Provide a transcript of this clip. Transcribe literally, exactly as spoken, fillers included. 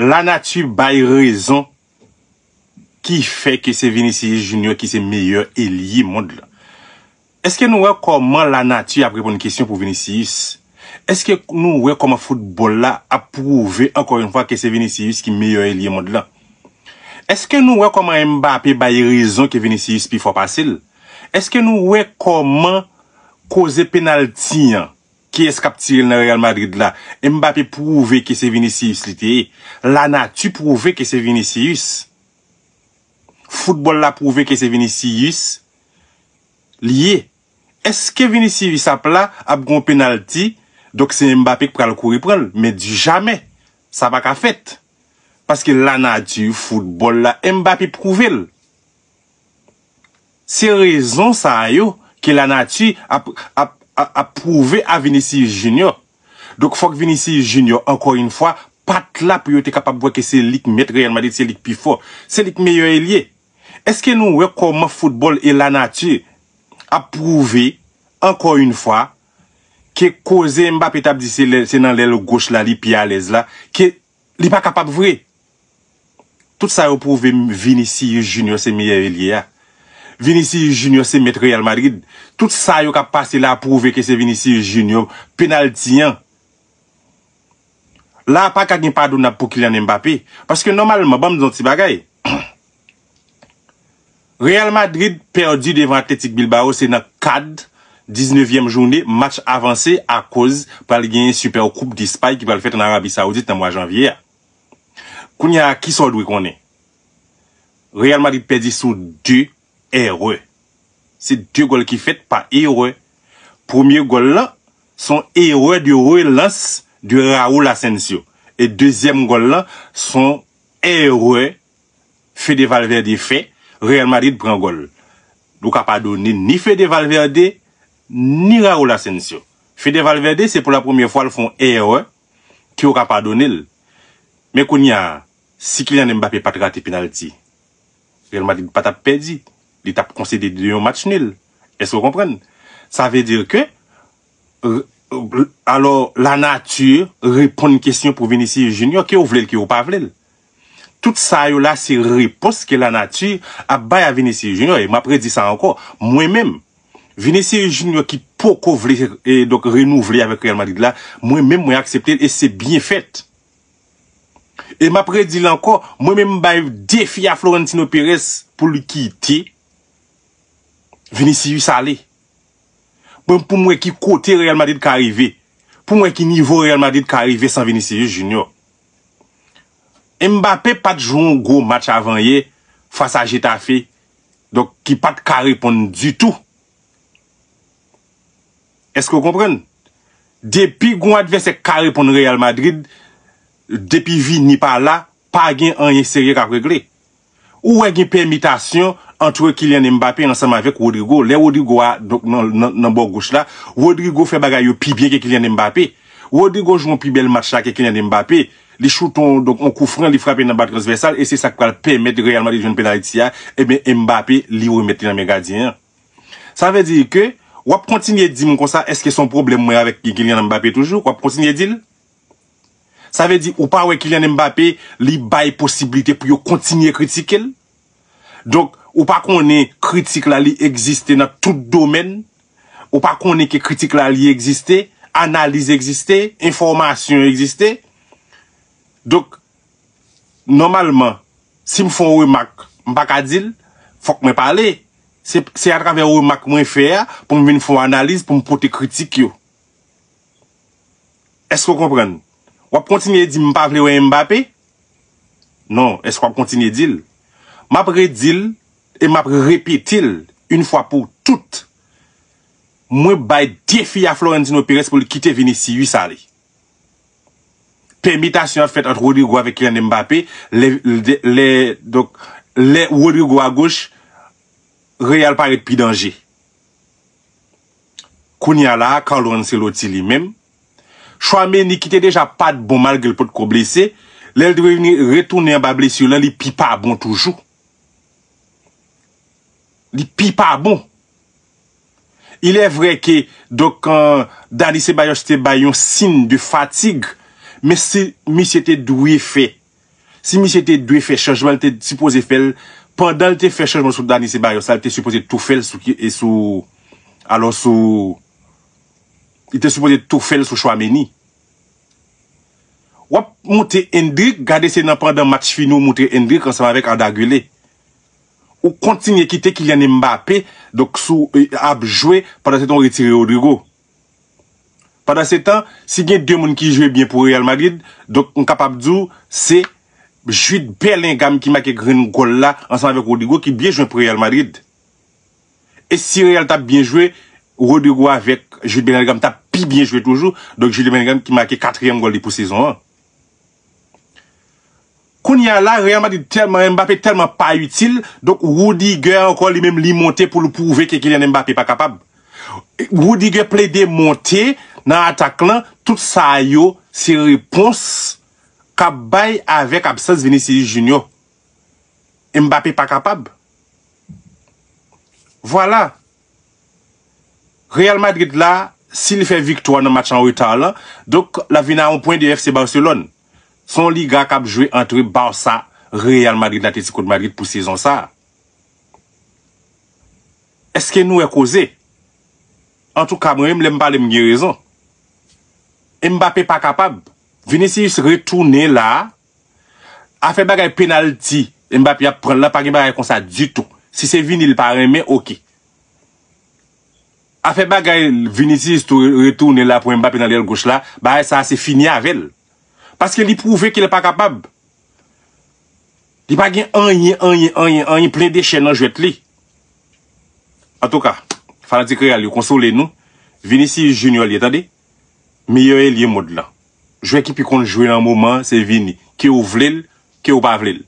Lanati bay rezon ki fè ke se Vinicius Junior ki se meyè elye mond lan. Èske nou wè kòman lanati ap reponn kesyon pou Vinicius? Èske nou wè kòman foutbòl la ap pwouve ankò yon fwa ke se Vinicius ki meyè elye mond lan? Èske nou wè kòman Mbappé bay rezon ke Vinicius pi fò pase l? Èske nou wè kòman koze penalti an, kiyès k ap tire l nan Real Madrid la, Mbappé pwouve ke se Vinicius li te ye? Lanati pwouve ke se Vinicius. Foutbòl la pwouve ke se Vinicius li ye. Èske Vinicius ap la, ap gen yon penalti, donk se Mbappé k pral kouri pran l? Men di jamè, sa pa ka fèt. Paske lanati foutbòl la, Mbappé pwouve l. Se rezon sa yo ke lanati ap, ap, ap, ap pwouve a Vinicius Junior. Donk, fòk Vinicius Junior, ankò yon fwa, pa t la pou yo te kapab wè ke se li k mèt Real Madrid, se li k pi fò, se li k meyè elye. Èske nou wè kòman foutbòl e lanati ap pwouve, ankò yon fwa, ke koze Mbappé t ap di se lè, se nan lèl goch la li pi alèz la, ke li pa kapab vre? Tout sa yo pwouve Vinicius Junior se meyè elye a. Vinicius Junior se mèt Real Madrid. Tout sa yo k ap pase la pwouve ke se Vinicius Junior. Penalti an, la pa ka gen padonab pou Kylian Mbappé. Paske nòmalman, ban m di yon ti bagay. Real Madrid pèdi devan Athletic Bilbao, se nan kad diznevyèm jounen, match avanse akoz pral genyen Super Coupe d'Espagne ki pral fèt an Arabi Saoudit nan mwa janvye a. Kounye a, kisa w dwe konnen? Real Madrid pèdi sou de erè. Se de gòl ki fèt pa erè. Premye gòl lan, se yon erè de relans de Raul Asensio. E dezyèm gòl lan, se yon erè Fede Valverde fè, Real Madrid pran gòl. Ou ka padone ni Fede Valverde, ni Raul Asensio. Fede Valverde, se pou la premyè fwa l fè yon erè ke w ka padone l. Men kounye a, si Kylian Mbappé pa t rate penalti, Real Madrid pa t ap pèdi. Li t ap konsede de yon match nil. Èske w konprann? Sa vle di ke, alò, lanati reponn kesyon pou Vinicius Junior, ke w vle l, ke w pa vle l. Tout sa yo la, se repons ke lanati ap bay a Vinicius Junior. E m ap redi sa ankò. Mwen menm, Vinicius Junior ki poko vle, e, donk, renouvle avèk Real Madrid la, mwen menm, mwen aksepte l e se byen fèt. E m ap redi l ankò, mwen menm, m bay defi a Florentino Perez pou l kite Vinicius ale. Bon, pou m wè ki kote Real Madrid ka rive. Pou m wè ki nivo Real Madrid ka rive san Vinicius Junior. Mbappé pa t jwe yon gwo match avan yè fas a Getafe, donk ki pa t ka reponn ditou. Èske w konprann? Depi gon advèsè k ka reponn Real Madrid, depi Vini pa la, pa gen anyen serye k ap regle. Ou wè gen pèmitasyon antre Kylian Mbappé ansanm avèk Rodrygo. Lè Rodrygo a, donk, nan, nan, nan bò goch la, Rodrygo fè bagay yo pi byen ke Kylian Mbappé. Rodrygo jwe yon pi bèl match la ke Kylian Mbappé. Li choute yon, donk, yon kou fran, li frape nan ba transvèsal, e se sa k pral pèmèt Real Madrid jwenn penalti a. Ebyen, Mbappé, li remèt li nan men gadyen an. Sa vle di ke w ap kontinye di m konsa, èske se yon pwoblèm mwen avèk Kylian Mbappé toujou? W ap kontinye di l? Sa vle di ou pa wè Kylian Mbappé, li bay posiblite pou yo kontinye kritike l? Donk, ou pa konnen kritik la li egziste nan tout domèn? Ou pa konnen ke kritik la li egziste, analiz egziste, enfòmasyon egziste? Donk, nòmalman, si m fè yon remak, m pa ka di l, fòk mwen pale. Se, se atravè remak mwen fè a pou m vin fè yon analiz, pou m pote kritik yo. Èske w konprann? W ap kontinye di m pa vle wè Mbappé? Non, èske w ap kontinye di l? M ap redi l e m ap repete l, yon fwa pou tout. Mwen bay defi a Florentino Perez pou l kite Vinicius ale. Pèmitasyon ap fèt ant Rodrygo avèk Kylian Mbappé, lè, lè, lè, donk, lè Rodrygo a goch, Real parèt pi danje. Kounye a la a, Carlo Ancelotti li menm, Tchouaméni ki te deja pa t bon malgre l potko blese, lè l te vini retounen anba blesi lan, li pi pa bon toujou. Li pi pa bon. Il est vrai que, donk, euh, Dani Ceballos te bay yon siy de fatig, men si misye te dwe fè Si misye te dwe fè chanjman, li te sipoze fè l pandan l te fè chanjman sou Dani Sebayos la, li te sipoze tou fè l sou ki e sou alò sou li te sipoze tou fè l sou Chouameni. W ap monte Endrick, gade se nan pandan match fini ou montre Endrick ansanm avèk Arda Güler. Ou kontinye kite Kylian Mbappé, donk sou e, ap jwe pandan se tan ou retire Rodrygo. Pandan se tan, si gen de moun ki jwe byen pou Real Madrid, donk m kapab di w se Jude Bellingham ki make grenn gòl la ansanm avèk Rodrygo ki byen jwe pou Real Madrid. E si Real t ap byen jwe, Rodrygo avèk Jude Bellingham t ap pi byen jwe toujou. Donk Jude Bellingham ki make katriyèm gòl li pou sezon an. Kounye a la, Real Madrid tèlman, Mbappé tèlman pa itil, donk Rudiger ankò li menm li monte pou l pwouve ke Kylian Mbappé pa kapab. Rudiger plede monte nan atak lan, tout sa yo se repons k ap bay avèk absans Vinicius Junior. Mbappé pa kapab. Vwala. Real Madrid la, si l fè viktwa nan match an reta lan, donk l ap vin a yon pwen de F C Barcelone. Se yon liga k ap jwe ant Barça, Real Madrid, Atletico de Madrid pou sezon sa a. Èske nou wè koze? Antouka, mwen menm, lè m pale, m gen rezon. Mbappé pa kapab. Vinicius retounen la. Afè bagay penalti, Mbappé ap pran l la, pa gen bagay konsa ditou. Si se Vini l pa renmen, oke. Afè bagay Vinicius tou retounen la pou Mbappé nan lèl goch la, bagay sa a se fini avè l. Paske li pwouve ke l pa kapab. Li pa gen anyen, anyen, anyen, anyen plen dechè nan jwèt li. Antouka, fanatik Real yo, konsole nou. Vinicius Junior li ye, tande. Meyè elye mond lan. Jwè ki pi konn jwe nan moman an, se Vini. Ke w vle l, ke w pa vle l.